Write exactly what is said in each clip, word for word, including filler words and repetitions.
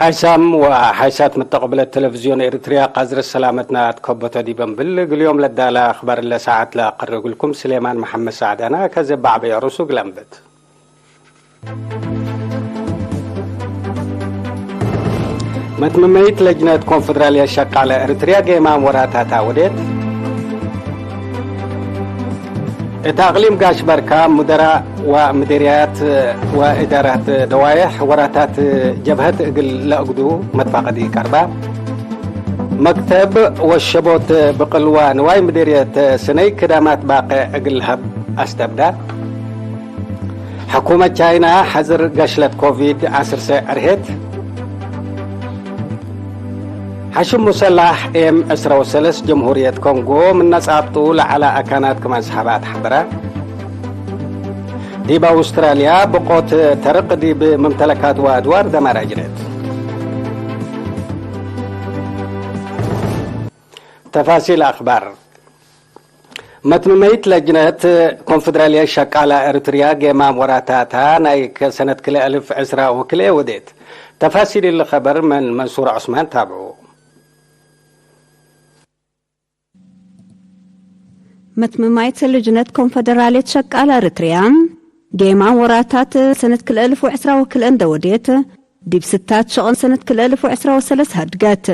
ሓይሳም ወሓይሳት መተቀብለት ተለቪዝዮን ኤሪትርያ፣ ቃዝር ሰላመትና አትከበቶ ዲብ እንብል፣ እግል ዮም ለዳለ አክባር ለሰዓት ለአቀርብ እግልኩም ስሌማን መሐመድ ሳዕድ አነ። ከዘ ባዕበ ርኡሱ እግል አንብት። መትመመይት ለጅነት ኮንፈደራልየት ሸቃለ ኤሪትርያ ጌማም ወራታታ ወዴት። እት አቅሊም ጋሽ በርካ፣ ሙደራእ ወምዲርያት ወእዳራት ደዋየሕ ወራታት ጀብሀት እግል ለአግዱ መትፋቀዲ ቀርባ። መክተብ ወሸቦት ብቅል ወንዋይ ምዲርየት ሰነይ ክዳማት ባቄዕ እግል ለሀብ አስተብዳ። ሕኩመት ቻይና ሐዝር ገሽለት ኮቪድ ዐስር ሰ ዕርሄት። ሐሽም ሙሰላሕ ኤም ዕስራ ወሰለስ ጀምሁርየት ኮንጎ ምን ነጻብጡ ለዐለ አካናት ክም አንሰሐበ አትሐበረ። ዲብ አውስትራልያ ብቆት ተርቅ ዲብ መምተለካት ወአድዋር ደማር አጅሬት። ተፋሲል አክባር። መትምመይት ለጅነት ኮንፈደራልየት ሸቃለ ኤሪትርያ ጌማም ወራታታ ናይ ከሰነት ክልኤ አልፍ ዕስራ ወክልኤ ወዴት። ተፋሲል እሊ ኸበር ምን መንሱር ዑስማን ታብዑ። መትምማይት ልጅነት ኮንፈደራልየት ሸቃለ ኤሪትርያ ጌማም ወራታት ሰነት ክልኤ አልፍ ወዕስራ ወክልኤ እንደ ወዴት፣ ዲብ ስታት ሸቅል ሰነት ክልኤ አልፍ ወዕስራ ወሰለስ ሀድገት።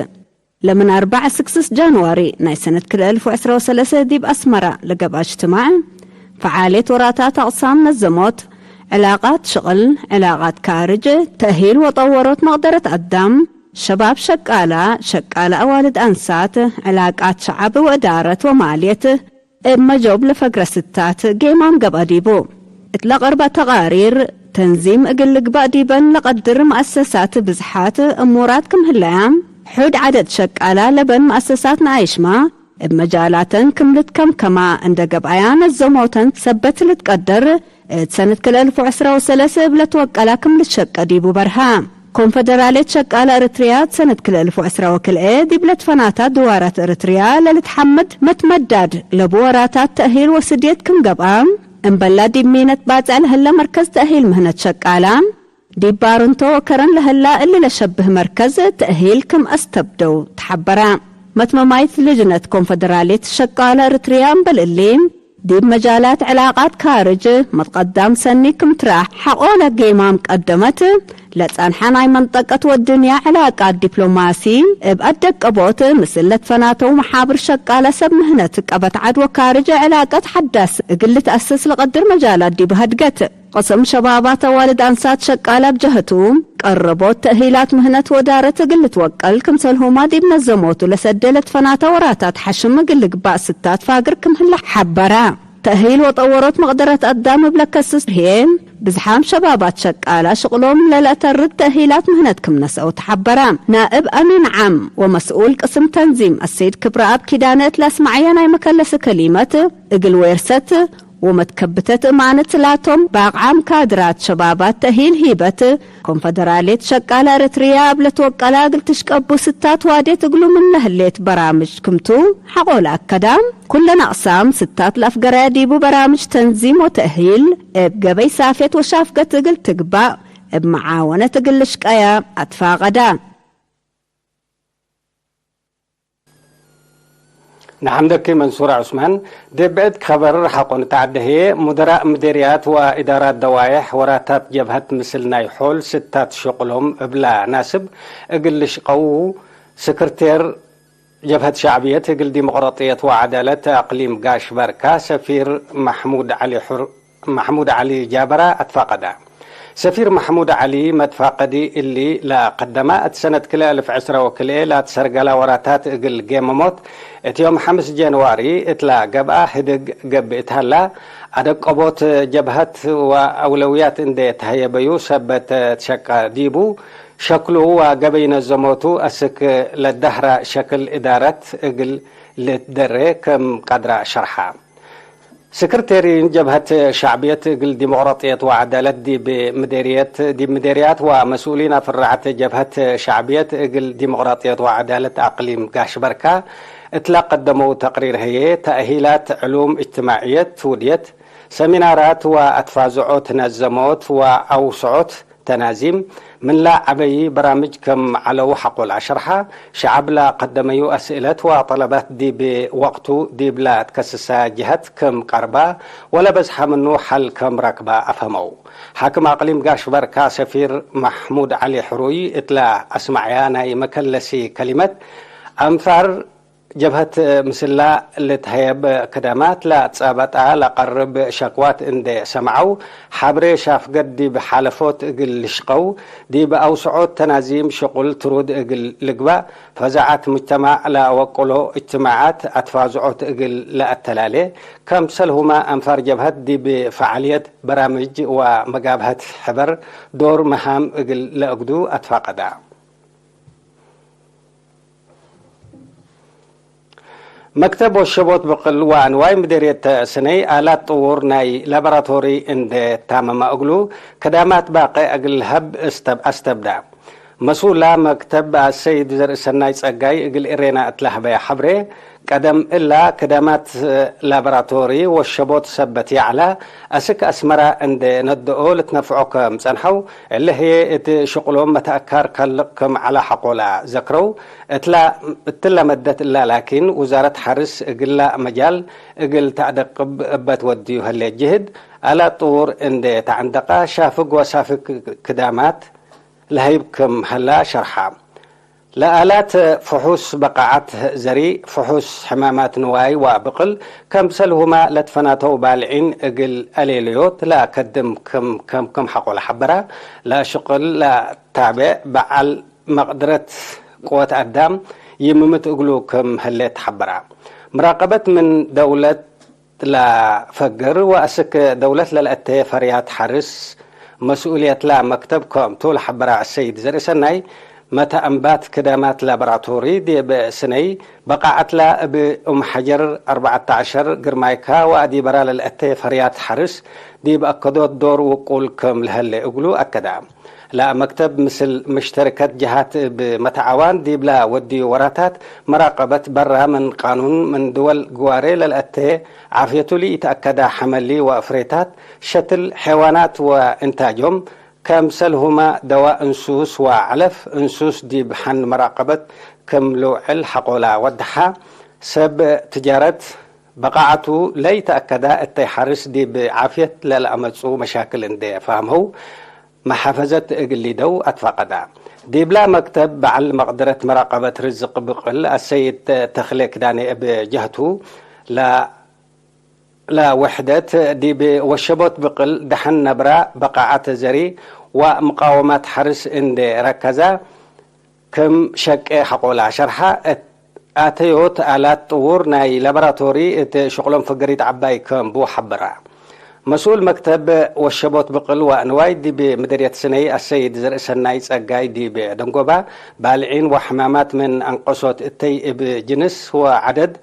ለምን አርበዕ ስክስስ ጃንዋሪ ናይ ሰነት ክልኤ አልፍ ወዕስራ ወሰለሰ ዲብ አስመረ ለገብአ እጅትማዕ፣ ፈዓልየት ወራታት አቅሳም ነዘሞት፣ ዕላቃት ሽቅል፣ ዕላቃት ካርጅ፣ ተእሂል ወጠወሮት መቅደረት አዳም፣ ሸባብ ሸቃላ፣ ሸቃላ አዋልድ አንሳት፣ ዕላቃት ሸዐብ ወእዳረት ወማልየት፣ እብ መጆብ ለፈግረ ስታት ጌማም ገብአ ዲቡ። እት ለቀርበ ተቃሪር፣ ተንዚም እግል ልግበእ ዲበን ለቀድር መአሰሳት ብዝሓት እሙራት ክም ህለያ፣ ሑድ ዐደድ ሸቃላ ለበን መአሰሳት ነአይሽማ እብ መጃላተን ክም ልትከምከማ እንደ ገብአያ ነዘሞተን ሰበት ልትቀደር፣ እት ሰነት ክልኤ አልፍ ወዕስራ ወሰለሰ እብ ለትወቀላ ክም ልትሸቀ ዲቡ በርሀ። ኮንፈደራልየት ሸቃለ ኤሪትርያ እት ሰነት ክልኤ አልፍ ወዕስራ ወክልኤ ዲብ ለትፈናታ ድዋራት ኤሪትርያ ለልትሐመድ መትመዳድ ለቡ ወራታት ተእሂል ወስድየት ክም ገብአ፣ እምበላ ዲብ ሚነት ባጽዕ ለህለ መርከዝ ተእሂል ምህነት ሸቃላ፣ ዲብ ባርንቶ ወከረን ለህላ እሊ ለሸብህ መርከዝ ተእሂል ክም አስተብደው ተሐበረ። መትመማይት ልጅነት ኮንፈደራልየት ሸቃለ ኤሪትርያ እምበል እሊ፣ ዲብ መጃላት ዕላቃት ካርጅ፣ መትቀዳም ሰኒ ክም ትረአ ሐቆለ ጌማም ቀደመት፣ ለጸንሐ ናይ መንጠቀት ወድንያ ዕላቃት ዲፕሎማሲ፣ እብ አደቀቦት ምስል ለትፈናተው መሓብር ሸቃለ ሰብ ምህነት ቀበት ዐድ ወካርጅ ዕላቀት ሐዳስ እግል ልትአሰስ ለቀድር መጃላት ዲብ ሀድገት። ቅስም ሸባባት አዋልድ አንሳት ሸቃለ እብ ጀህቱ፣ ቀረቦት ተእሂላት ምህነት ወዳረት እግል ልትወቀል፣ ክምሰልሁማ ዲብ ነዘሞቱ ለሰዴ ለትፈናተ ወራታት ሐሽም እግል ልግባእ ስታት ፋግር ክም ህለ ሐበረ። ተእሂል ወጠወሮት መቅደረት አዳም እብ ለከስስ ህዬ፣ ብዝሓም ሸባባት ሸቃላ ሽቅሎም ለለአተርድ ተእሂላት ምህነት ክም ነስአው ተሐበረ። ናእብ አሚን ዓም ወመስኡል ቅስም ተንዚም አሰይድ ክብረአብ ኪዳነ እት ለአስመዐየ ናይ መከለስ ከሊመት፣ እግል ዌርሰት ወመትከብተት እማነት ላቶም ባቅዓም ካድራት ሸባባት ተእሂል ሂበት፣ ኮንፈደራልየት ሸቃለ ኤረትርያ እብ ለትወቀላ እግል ትሽቀቡ ስታት ዋዴት እግሉ ምነ ህሌት በራምጅ ክምቱ ሐቆ ለአከዳ። ኩለን አቅሳም ስታት ለአፍገረየ ዲቡ በራምጅ ተንዚም ወተእሂል እብ ገበይ ሳፌት ወሻፍገት እግል ትግባእ እብ መዓወነት እግል ልሽቀየ አትፋቀዳ። ነሐምደኪ መንሱር ዑስማን። ዲብ ብዕድ ከበር ሐቆ ንትዐደ ህዬ፣ ሙደራእ ምዴርያት ወእዳራት ደዋየሕ ወራታት ጀብሀት ምስል ናይ ሖል ስታት ሽቅሎም እብላ ናስብ እግል ልሽቀው፣ ስክርቴር ጀብሀት ሸዕብየት እግል ዲሞቅራጥየት ወዐዳለት አቅሊም ጋሽ በርካ፣ ሰፊር መሕሙድ ዐሊ ሑር፣ መሕሙድ ዐሊ ጃበራ አትፋቀዳ። ሰፊር መሕሙድ ዐሊ መትፋቀዲ እሊ ለቀደማ፣ እት ሰነት ክልኤ አልፍ ዕስራ ወክልኤ ለአትሰርገላ ወራታት እግል ጌመሞት፣ እት ዮም ሐምስ ጀንዋሪ እት ለገብአ ህድግ ገብእ እት ሀላ፣ አደቀቦት ጀብሀት ወአውለውያት እንዴ ተሀየበዩ ሰበት ትሸቀ ዲቡ፣ ሸክሉ ወገበይ ነዘሞቱ አስክ ለዳህራ ሸክል እዳረት እግል ልትደሬ ክም ቀድራ ሸርሐ። ስክርቴሪን ጀብሀት ሸዕብየት እግል ዲሞቅራጥየት ወዐዳለት ዲብ ምዴርየት፣ ዲብ ምዴርያት ወመስኡሊን አፍራዐት ጀብሀት ሸዕብየት እግል ዲሞቅራጥየት ወዐዳለት አቅሊም ጋሽ በርካ እትለ ቀደመው ተቅሪር ህዬ፣ ተእሂላት ዕሉም እጅትማዕየት ውድየት፣ ሰሚናራት ወአትፋዝዖት ነዘሞት ወአውስዖት ተናዚም ምንላ ዐበዪ በራምጅ ክም ዐለው ሐቆል አሸርሐ። ሸዐብ ለቀደመዩ አስእለት ወጠለባት ዲብ ወቅቱ ዲብላ ትከስሰ ጀሀት ክም ቀርባ ወለበዝሐ ምኑ ሐል ክም ረክባ አፍሀመው። ሓክም አቅሊም ጋሽ በርካ ሰፊር መሕሙድ ዐሊ ሕሩይ እትለ አስመዐያ ናይ መከለሲ ከሊመት፣ አንፋር ጀብሀት ምስላ ልትሀየብ ክዳማት ለአትጻበጣ ለቀርብ ሸክዋት እንዴ ሰምዐው፣ ሐብሬ ሻፍገት ዲብ ሓለፎት እግል ልሽቀው፣ ዲብ አውስዖት ተናዚም ሽቁል ትሩድ እግል ልግባእ፣ ፈዛዐት ሙጅተማዕ ለአወቅሎ እጅትማዓት አትፋዝዖት እግል ለአተላሌ፣ ከምሰልሁመ አንፋር ጀብሀት ዲብ ፈዓልየት በራምጅ ወመጋብሀት ሕበር ዶር መሃም እግል ለአግዱ አትፋቀዳ። መክተብ ወሸቦት ብቅል ወአንዋይ ምዴርየት ስነይ፣ አላት ጥዉር ናይ ላቦራቶሪ እንዴ ታመመ እግሉ፣ ከዳማት ባቄ እግል ለሀብ እስተብ-፣ አስተብዳ። መስኡላ መክተብ አሰይድ ዘርእሰናይ ጸጋይ እግል ኤሬና እት ለሀበየ ሐብሬ፣ ቀደም እላ ከዳማት ላቦራቶሪ ወሸቦት ሰበት ይዐላ፣ አስክ አስመራ እንዴ ነድኦ ልትነፍዖ ከም ጸንሐው፣ እሊ ህዬ እት ሽቅሎም መትአካር ከልቅ ክም ዐላ ሐቆላ ዘክረው፣ እትላ፣ እትለ መደት እላ ላኪን፣ ውዛረት ሐርስ እግላ መጃል እግል ተአደቅብ እበ ትወድዩ ህሌት ጅህድ፣ አላት ጥዉር እንዴ ተዐንደቀ፣ ሻፍግ ወሳፍግ ክዳማት ለሀይብ ክም ሀላ ሸርሐ። ለአላት ፍሑስ በቃዐት ዘሪ፣ ፍሑስ ሕማማት ንዋይ ወብቅል፣ ከምሰልሁመ ለትፈናተው ባልዒን እግል አሌልዮት ለአከድም ክም፣ ከም፣ ክም ሐቆ ለሐበረ፣ ለሽቅል ለታቤዕ በዐል መቅድረት ቅወት አዳም ይምምት እግሉ ክም ህሌት ሐበረ። ምራቀበት ምን ደውለት ለፈግር ወአስክ ደውለት ለልአተየ ፈርያት ሐርስ መስኡልየትለ መክተብ ክምቱ ለሐበረ አሰይድ ዘርእሰናይ፣ መተ አንባት ክዳማት ላቦራቶሪ ዲብ ስነይ በቃዐትለ እብ ኡም ሐጀር አርበዐተ ዐሸር ግርማይካ ወአዲበራ ለልአተየ ፈርያት ሐርስ ዲብ አከዶት ዶር ውቁል ክም ለሀሌ እግሉ አከደ። ለመክተብ ምስል ምሽተርከት ጀሃት እብ መተዓዋን ዲብለ ወድዩ ወራታት መራቀበት በራ ምን ቃኑን ምን ድወል ግዋሬ ለልአቴ ዓፍየቱ ለኢተአከደ ሐመሊ ወአፍሬታት ሸትል ሐይዋናት ወእንታጆም፣ ከምሰልሁመ ደዋ እንሱስ ወዐለፍ እንሱስ ዲብ ሐን መራቀበት ክም ልውዕል ሐቆላ ወደሐ። ሰብ ትጃረት በቃዐቱ ለኢተአከደ እተይ ሐርስ ዲብ ዓፍየት ለለአመጽኡ መሻክል እንዴ ፈሀምሀው፣ መሓፈዘት እግል ሊደው አትፋቀዳ። ዲብላ መክተብ በዐል መቅደረት መራቀበት ርዝቅ ብቅል አሰይድ ተክሌ ክዳኔ እብ ጀህቱ፣ ለ-፣ ለወሕደት ዲብ ወሸቦት ብቅል ደሐን ነብራ በቃዐት ዘሪ ወምቃወማት ሐርስ እንዴ ረከዛ፣ ክም ሸቄ ሐቆላ ሸርሐ። እት አተዮት አላት ጥዉር ናይ ላቦራቶሪ እት ሽቅሎም ፍግሪት ዐባይ ክም ቡ ሐበራ። መስኡል መክተብ ወሸቦት ብቅል ወአንዋይ ዲብ ምድርየት ስነይ አሰይድ ዘርእሰናይ ጸጋይ ዲብ ደንጎባ፣ ባልዒን ወሕማማት ምን አንቀሶት እተይ እብ ጅንስ ወዐደድ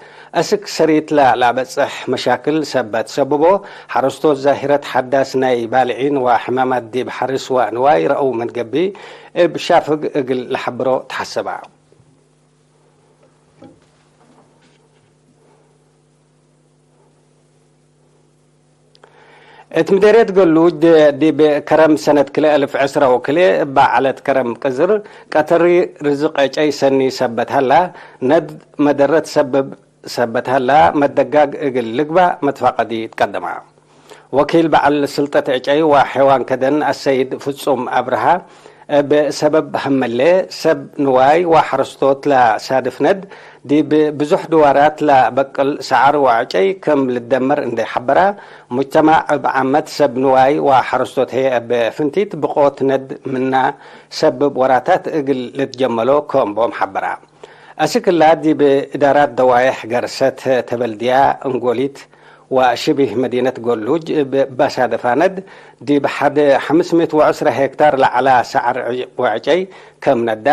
አስክ ሰሪት ለለአበጽሕ መሻክል ሰበት ሰብቦ፣ ሐረስቶት ዛሂረት ሐዳስ ናይ ባልዒን ወሕማማት ዲብ ሐርስ ወአንዋይ ረአው ምን ገብእ፣ እብ ሻፍግ እግል ለሐብሮ ተሐሰባ። እት ምዴርየት ገሉጅ ዲብ ከረም ሰነት ክልኤ እልፍ ዕስራ ወክልኤ እበ ዐለት ከረም ቅዝር ቀተሪ ርዝቅ ዕጨይ ሰኒ ሰበት ሀላ፣ ነድ መደረት ሰብብ ሰበት ሀላ፣ መደጋግ እግል ልግባእ መትፋቀዲ ትቀደማ። ወኪል በዐል ስልጠት ዕጨይ ወሐይዋን ከደን አሰይድ ፍጹም አብርሃ፣ እብ ሰበብ ሀመሌ ሰብ ንዋይ ወሐረስቶት ለሳድፍ ነድ፣ ዲብ ብዙሕ ድዋራት ለበቅል ሰዐር ወዕጨይ ክም ልደመር እንዴ ሐበራ፣ ሙጅተማዕ እብ ዓመት ሰብ ንዋይ ወሐረስቶት ህዬ እብ ፍንቲት ብቆት ነድ ምና ሰብብ ወራታት እግል ልትጀመሎ ክም ቦም ሐበራ። አስክላ ዲብ እዳራት ደዋየሕ ገርሰት ተበልድያ እንጎሊት ወሽቢህ መዲነት ጎሉጅ እብ ባሳደፋነድ ዲብ ሐድ ሐምስ ምእት ወዕስረ ሄክታር ለዐላ ሰዐር ወዕጨይ ከም ነዳ፣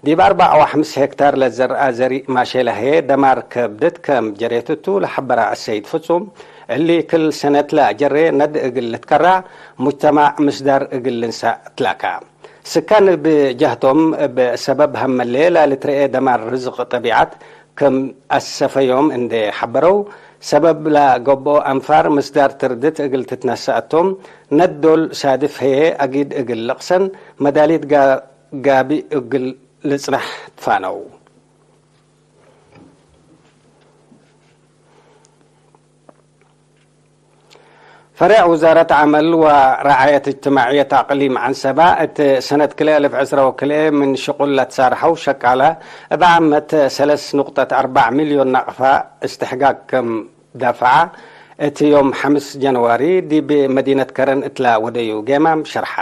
ዲብ አርበዕ ወሐምስ ሄክታር ለዘርአ ዘሪእ ማሼ ለህዬ ደማር ከብደት ከም ጀሬትቱ ለሐበረ አሰይድ ፍጹም፣ እሊ ክል ሰነት ለአጀሬ ነድ እግል ልትከራዕ፣ ሙጅተማዕ ምስዳር እግል ልንሳእ ትላካ። ስካን እብ ጀህቶም፣ እብ ሰበብ ሀመሌ ለልትረኤ ደማር ርዝቅ ጠቢዐት ክም አሰፈዮም እንዴ ሐበረው፣ ሰበብ ለገብኦ አንፋር ምስዳር ትርድት እግል ትትነሰእ ቶም፣ ነድ ዶል ሳድፍ ህዬ አጊድ እግል ልቅሰን፣ መዳሊት ጋ-፣ ጋቢ እግል ልጽናሕ ትፋነው። ፈሬዕ ውዛረት ዐመል ወረዓየት እጅትማዕየት አቅሊም ዐንሰባ፣ እት ሰነት ክልኤ አልፍ ዕስራ ወክልኤ ምን ሽቁል ለትሳርሐው ሸቃለ፣ እብ ዓመት ሰለስ ንቁጠት አርበዕ ሚልዮን ናቅፋ እስትሕጋግ ከም ዳፈዐ፣ እት ዮም ሐምስ ጀንዋሪ ዲብ መዲነት ከረን እትለ ወደዩ ጌማም ሸርሐ።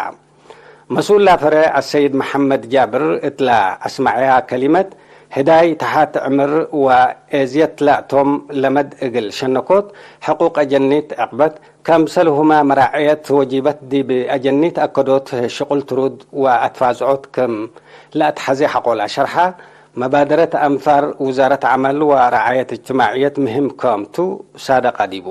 መስኡል ላፈረ አሰይድ መሐመድ ጃብር እትለ አስመዐያ ከሊመት፣ ህዳይ ተሓት ዕምር ወኤዝየት ለእቶም ለመድ እግል ሸነኮት ሕቁቅ አጀኒት ዕቅበት፣ ከምሰልሁመ መራዕየት ወጂበት ዲብ አጀኒት አከዶት ሽቁል ትሩድ ወአትፋዝዖት ክም ለአትሐዜ ሐቆለ ሸርሐ። መባደረት አንፋር ውዛረት ዐመል ወረዓየት እጅትማዕየት ምህም ከምቱ ሳደቀ ዲቡ።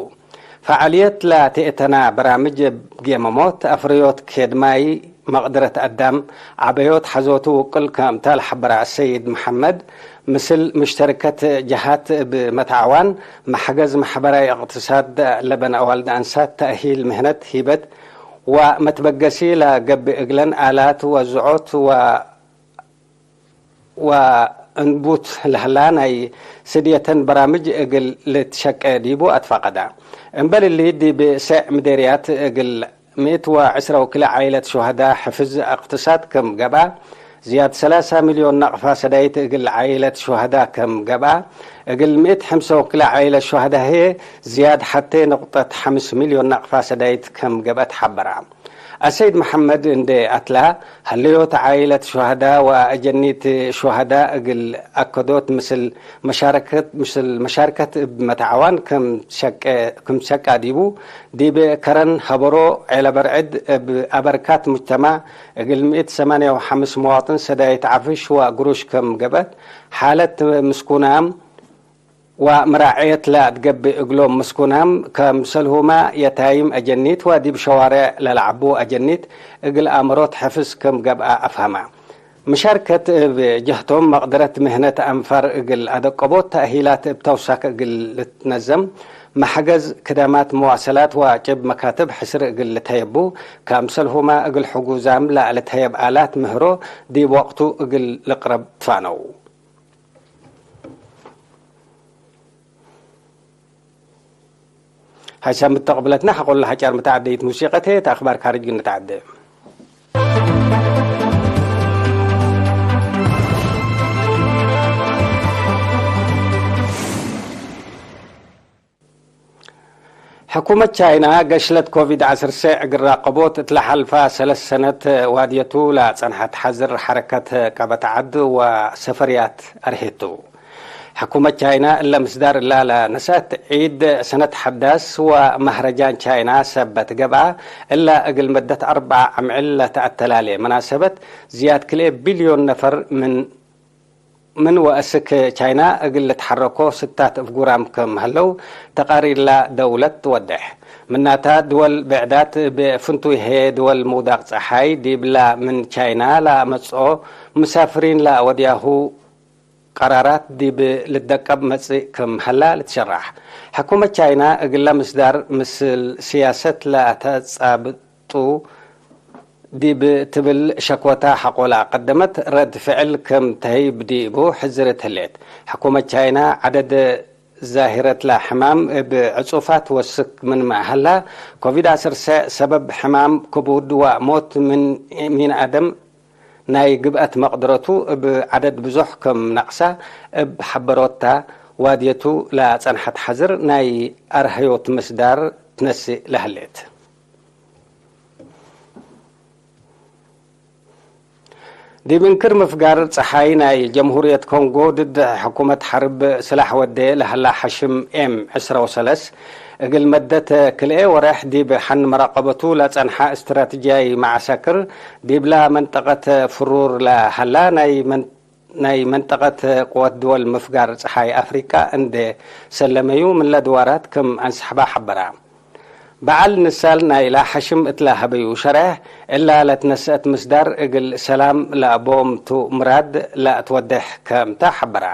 ፈዓልየት ለትእተና በራምጅ እብ ጌመሞት፣ አፍርዮት ኬድማይ፣ መቅድረት አዳም፣ ዐበዮት ሐዞቱ ውቅል ከምተ ለሐበረ አሰይድ መሐመድ፣ ምስል ምሽተርከት ጀሃት እብ መትዐዋን፣ መሕገዝ መሕበራይ እቅትሳድ ለበን አዋልድ አንሳት፣ ተእሂል ምህነት፣ ሂበት ወመትበገሲ ለገብእ እግለን አላት ወዝዖት ወ ወእንቡት ለህላ ናይ ስድየተን በራምጅ እግል ልትሸቄ ዲቡ አትፋቀዳ። እምበል እሊ፣ ዲብ ሴዕ ምዴርያት እግል ምእት ወዕስራ ወክልኤ ዓይለት ሹሀዳ ሕፍዝ እቅትሳድ ክም ገብአ፣ ዝያድ ሰላሳ ሚልዮን ናቅፋ ሰዳይት እግል ዓይለት ሹሀዳ ክም ገብአ፣ እግል ምእት ሐምሳ ወክልኤ ዓይለት ሹሀዳ ህዬ ዝያድ ሐቴ ንቁጠት ሐምስ ሚልዮን ናቅፋ ሰዳይት ክም ገብአ ተሐበራ። አሰይድ መሐመድ እንዴ አትላ፣ ሀለዮት ዓኢለት ሹሀዳ ወአጀኒት ሹሀዳ እግል አከዶት ምስል መሻረከት፣ ምስል መሻርከት እብ መትዐዋን ክም ሸቄ፣ ክም ሸቃ ዲቡ፣ ዲብ ከረን ሀበሮ ዔለ በርዕድ እብ አበርካት ሙጅተማዕ እግል ምእት ሰማንያ ወሐምስ መዋጥን ሰዳይት ዐፍሽ ወግሩሽ ክም ገብአት፣ ሓለት ምስኩናም፣ ወመራዐየት ለአትገብእ እግሎም ምስኩናም፣ ከምሰልሁመ የታይም አጀኒት ወዲብ ሸዋሬዕ ለለዐቡ አጀኒት እግል አመሮት ሕፍዝ ክም ገብአ አፍሀመ። መሻርከት እብ ጀህቶም መቅደረት ምህነት አንፋር እግል አደቀቦት፣ ተእሂላት እብ ተውሳክ እግል ልትነዘም፣ መሕገዝ ክዳማት መዋሰላት ወጭብ መካትብ ሕስር እግል ልተየቡ፣ ከምሰልሁመ እግል ሕጉዛም ለልትሀየብ አላት ምህሮ ዲብ ወቅቱ እግል ልቅረብ ትፋነው። ሀይሳም እተ ቅብለትና ሐቆለ ሐጫር መተዓደይት ሙሲቀት ህዬ፣ እት አክባር ካርጅ ግንተዓደ። ሕኩመት ቻይና፣ ገሽለት ኮቪድ ዐስር ሴዕ እግል ራቀቦት እት ለሐልፈ ሰለስ ሰነት ዋድየቱ ለጸንሐት ሐዝር ሐረከት ቀበት ዐድ ወሰፈርያት አርሄቱ። ሕኩመት ቻይና እለ ምስዳር እላ ለነስአት ዒድ ሰነት ሐዳስ ወመህረጃን ቻይና ሰበት ገብአ፣ እለ እግል መደት አርበዕ አምዕል ለተአተላሌ መናሰበት፣ ዝያድ ክልኤ ቢልዮን ነፈር ምን ምን ወአስክ ቻይና እግል ልትሐረኮ ስታት እፍጉራም ክም ሀለው ተቃሪርላ ደውለት ትወዴሕ። ምናተ፣ ድወል ብዕዳት እብ ፍንቱይ ህዬ ድወል ምውዳቅ ጸሓይ ዲብላ ምን ቻይና ለአመጽኦ ሙሳፍሪን ለአወድያሁ ቀራራት ዲብ ልትደቀብ መጽእ ክም ሀላ ልትሸራሕ። ሕኩመት ቻይና እግለ ምስዳር ምስል ስያሰት ለአተጻብ ቱ፣ ዲብ ትብል ሸኮታ ሐቆ ለአቀደመት ረድ ፍዕል ክም ተህይብ ዲቡ ሕዝርት ህሌት። ሕኩመት ቻይና ዐደድ ዛሂረት ለሕማም እብ ዕጹፋት ወስክ ምንመ ሀላ፣ ኮቪድ ዐስር ሴዕ ሰበብ ሕማም ክቡድ ወሞት ምን፣ ምን አደም ናይ ግብአት መቅደረቱ እብ ዐደድ ብዞሕ ክም ነቅሳ እብ ሐበሮታ፣ ዋድየቱ ለጸንሐት ሐዝር ናይ አርሀዮት ምስዳር ትነስእ ለህሌት። ዲብ እንክር ምፍጋር ጸሓይ ናይ ጀምሁርየት ኮንጎ ድድ ሕኩመት ሐርብ ስላሕ ወዴ ለሀላ ሐሽም ኤም ዕስራ ወሰለስ፣ እግል መደት ክልኤ ወሬሕ ዲብ ሐን መራቀበቱ ለጸንሐ እስትራትጅያይ መዓሰክር፣ ዲብላ መንጠቀት ፍሩር ለሀላ ናይ መን-፣ ናይ መንጠቀት ቅወት ድወል ምፍጋር ጸሓይ አፍሪቃ እንዴ ሰለመዩ፣ ምንለ ድዋራት ክም አንሰሕባ ሐበራ። በዐል ንሳል ናይላ ሐሽም እትለ ሀበዩ ሸሬሕ፣ እላ ለትነሰአት ምስዳር እግል ሰላም ለአቦም ቱ ምራድ ለአትወዴሕ ከምተ ሐበራ።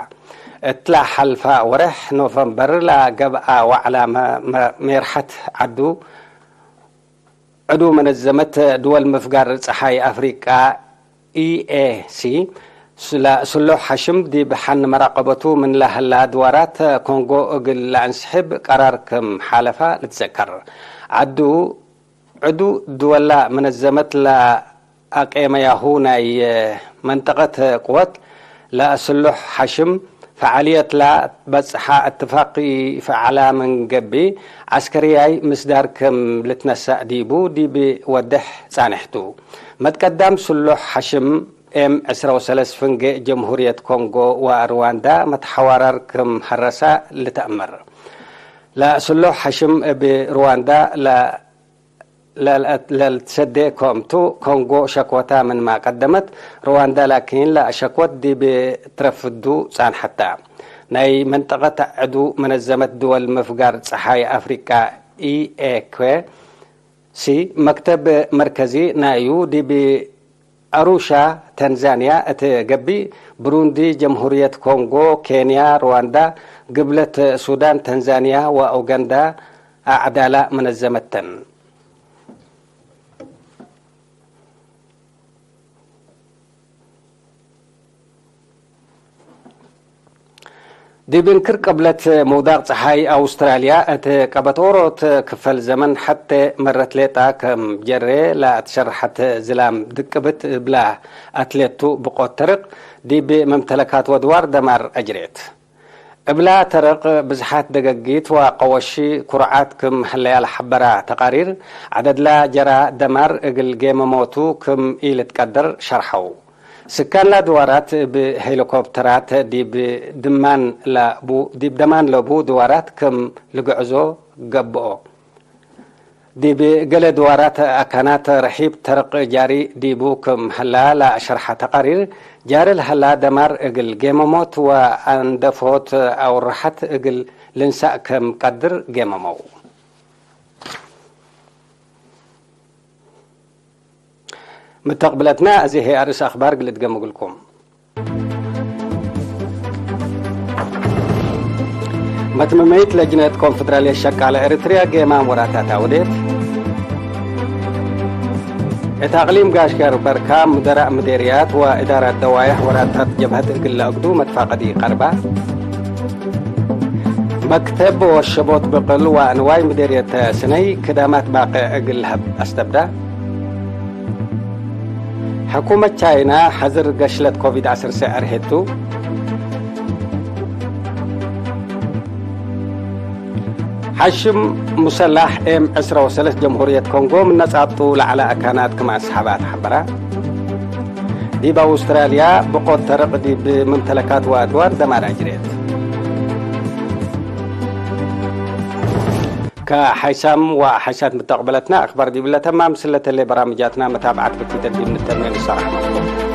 እትላ ሐልፋ ወሬሕ ኖቨምበር ለገብአ ወዕላ መ-፣ መ-፣ ሜርሐት ዐዱ፣ ዕዱ መነዘመት ድወል ምፍጋር ጸሓይ አፍሪቃ፣ ኢ ኤ ሲ፣ ለስሉሕ ሐሽም ዲብ ሐን መራቀበቱ ምን ለሀላ ድዋራት ኮንጎ እግል ለአንስሕብ ቀራር ክም ሓለፋ ልትዘከር። ዐዱ፣ ዕዱ ድወላ መነዘመት ለአቄመያሁ ናይ መንጠቀት ቅወት ለስሉሕ ሐሽም ፈዓልየት ለበጽሐ እትፋቅ ኢፈዓላ ምን ገብእ፣ ዐስከርያይ ምስዳር ክም ልትነሰእ ዲቡ ዲብ ወዴሕ ጻንሕ ቱ። መትቀዳም ስሉሕ ሐሽም ኤም ዕስረ ወሰለስ ፍንጌ ጀምሁርየት ኮንጎ ወርዋንዳ መትሐዋራር ክም ሀረሳ ልትአመር። ለስሉሕ ሐሽም እብ ርዋንዳ ለ-፣ ለልአት-፣ ለልትሰዴ ኮምቱ፣ ኮንጎ ሸክወታ ምንመ ቀደመት፣ ርዋንዳ ላኪን ለሸክወት ዲብ ትረፍዱ ጻንሐታ። ናይ መንጠቀት ዕዱ መነዘመት ድወል ምፍጋር ጸሓይ አፍሪቃ፣ ኢ ኤ ኬ ሲ፣ መክተብ መርከዚ ናዩ ዲብ አሩሻ፣ ተንዛንያ እት ገብእ፣ ብሩንዲ፣ ጀምሁርየት ኮንጎ፣ ኬንያ፣ ርዋንዳ፣ ግብለት ሱዳን፣ ተንዛንያ ወኡጋንዳ አዕዳላ መነዘመት ተን። ዲብ እንክር ቅብለት ምውዳቅ ጸሓይ አውስትራልያ፣ እት ቀበት ኦሮት ክፈል ዘመን ሐቴ መረት ሌጣ ከም ጀሬ ለአትሸርሐት ዝላም ድቅብት እብላ አትሌቱ ብቆት ተርቅ፣ ዲብ መምተለካት ወድዋር ደማር አጅሬት። እብላ ተርቅ ብዝሓት ደገጊት ወቀወሺ ኩርዓት ክም ሀለያ ለሐበራ ተቃሪር፣ ዐደድላ ጀራ ደማር እግል ጌመሞቱ ክም ኢልትቀደር ሸርሐው። ስካንላ ድዋራት እብ ሄሊኮፕተራት ዲብ ድማን ለቡ፣ ዲብ ደማን ለቡ ድዋራት ክም ልግዕዞ ገብኦ። ዲብ ገሌ ድዋራት አካናት ረሒብ ተርቅ ጃሪ ዲቡ ክም ሀላ ለሸርሐ ተቃሪር፣ ጃሪ ለሀላ ደማር እግል ጌመሞት ወአንደፎት አውርሐት እግል ልንሳእ ክም ቀድር ጌመመው። ምተቅብለትና፣ እዚ ህይ አርእስ አክባር እግል እድገም እግልኩም። መትመመይት ለጅነት ኮንፈደራልየት ሸቃለ ኤረትርያ ጌማም ወራታት አውዴት። እት አቅሊም ጋሽገር በርካም ሙደራእ ምዴርያት ወእዳራት ደዋየሕ ወራታት ጀብሀት እግል ለአግዱ መትፋቀዲ ቀርባ። መክተብ ወሸቦት ብቅል ወአንዋይ ምዴርየት ስነይ ክዳማት ባቅዕ እግል ለሀብ አስተብዳ። ሕኩመት ቻይና ሐዝር ገሽለት ኮቪድ ዐሰርተ ዐርሄቱ። ሐሽም ሙሰላሕ ኤም ዕስረ ወሰለስ ጀምሁርየት ኮንጎ ምን ነጻብጡ ለዐለ አካናት ክም አስሐባት ሐበራ። ዲብ አውስትራልያ ብቆት ተርቅ ዲብ መምተለካት ወአድዋር ደማር አጅሬት። ከሐይሳም ወሐይሳት ምተቅበለትና አክባር ዲብለ ተማም፣ ስለተሌ በራምጃትና መታብዓት ብኪተት ዲብ ንተርሜ ንሰራሕ መስሎ።